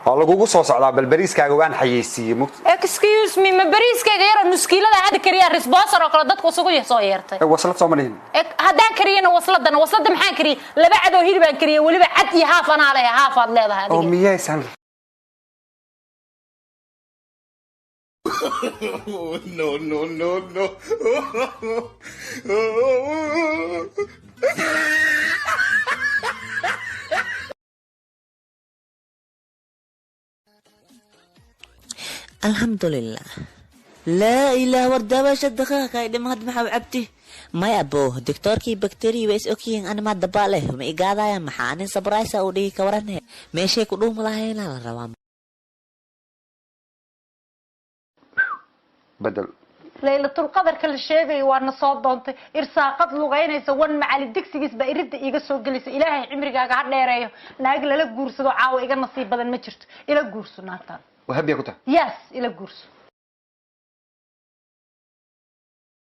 Waa lagugu soo socdaa, bal bariiskaaga waan xayeysiiyey mugti. Excuse me, ma bariiskayga yaroo nuskiilada hadda kariyaa responser oo kale dadku isugu soo yeertay? Waslad soo ma dhihin? Haddaan kariyana wasladana, waslada maxaan kariyey? Laba cadoo hilibaan kariyey, weliba cad iyo haaf anaa lehe, haafaad leedahay oo adiga. Miyaysan? No, no, no, no. Alxamdulilah, laa ilaah, war daawasha daqaaqa ay dhima. Hadda maxaa u cabti? May abo, doctoorkii bakteriya way is ogyihiin, anima dabaaleh ma igaadaya. Maxaa anin sabraysa uu dhigi ka warane? Meeshay ku dhuumi lahaynaa la rabaa. Bedel. Laylatul qadarka la sheegayo waa na soo doontay, irsaaqad lugaynaysa wan macali digsigiis baa iridda iiga soo gelaysa. Ilaahay cimrigaaga ha dheereeyo. Naag lala guursado caawa iga nasiib badan ma jirto. Ila guurso naagtaan. Wahabiya ku tahay? Yes, ila guurso.